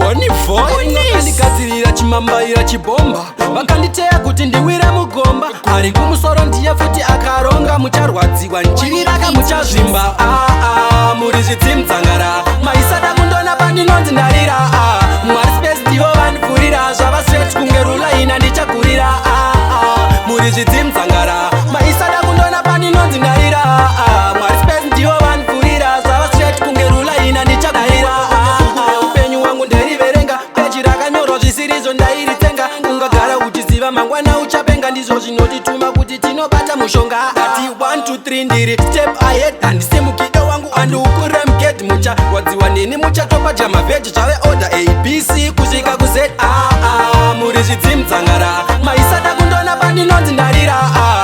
Johnny Voice Vakandigadzirira chimambaira chibhomba, vakanditeya kuti ndiwire mugomba. Ari kumusoro ndiye futi akaronga. Mucharwadziwa nchiviraka, muchazvimba. Aa, muri zvidzimudzangara, maisada kundona pandinonzi ndarira. Ah, Mwari Space ndivo vandipfurira, zvava straight kunge rulaina, ndichakurira. Ah, muri zvidzimudzangara, maisada kundona pandinonzi ndarira. Ah, Mwari Space ndivo vandipfurira, zvava straight kunge rulaina, ndichakurira. Ah, upenyu hwangu nderiverenga, peji rakanyorwa zvisirizvo ndairitsenga. Ungagara uchiziva mangwana uchapenga, ndizvo zvinotituma kuti tinobata mushonga. Ati 1 2 3, ndiri step ahead, handisimukido wangu andiukuremged. Mucharwadziwa neni, muchatopa jamavheji, zvave order ABC kusvika kuZ. Aa, muri zvidzimudzangara, maisada kundona pandinonzi ndarira. Ah,